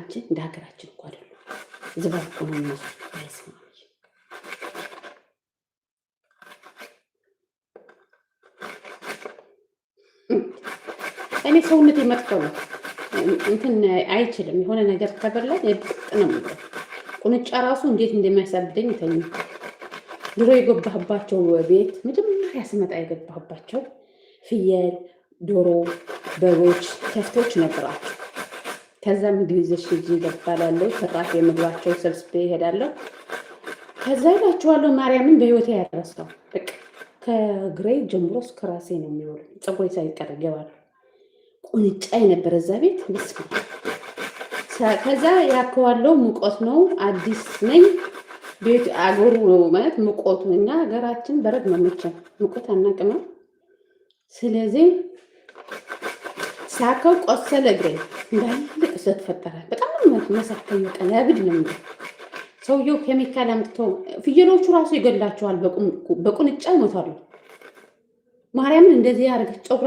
አንቺ እንደ ሀገራችን እኮ አይደሉም። ዝባብ እኮ ነው የሚመስሉት። በስመ አብ። እኔ ሰውነቴ መጥፎ ነው፣ እንትን አይችልም። የሆነ ነገር ከበላ የብጥ ነው የሚለው። ቁንጫ ራሱ እንዴት እንደሚያሳብደኝ ተኝ። ድሮ የገባህባቸው ቤት መጀመሪያ ስመጣ የገባህባቸው ፍየል፣ ዶሮ፣ በጎች፣ ከፍቶች ነበራቸው። ከዛ ምግብ ይዘሽ ሂጂ እባላለሁ። ትራፊ የምግባቸው ሰብስቤ እሄዳለሁ። ከዛ ይላችኋለሁ ማርያምን በህይወቴ ያረሳው በቃ ከግሬ ጀምሮ እስከ ራሴ ነው የሚበሉ፣ ፀጉሬ ሳይቀር ይገባሉ። ቁንጫ የነበረ እዛ ቤት በስመ አብ። ከዛ ያከዋለው ሙቀት ነው፣ አዲስ ነኝ። ቤት አገሩ ነው ማለት ሙቀቱ፣ እኛ ሀገራችን በረድ ነው መቼም ሙቀት አናውቅም። ስለዚህ ሳከው ቆሰለ እግሬ እንዳለ ቁስለት ፈጠረ። በጣም መሳከኝ በቃ ለብድ ነው የሚለው ሰውየው። ኬሚካል አምጥቶ ፍየሎቹ ራሱ ይገላቸዋል። በቁንጫ ይሞታሉ። ማርያምን እንደዚህ ያደርግ ጨጉራ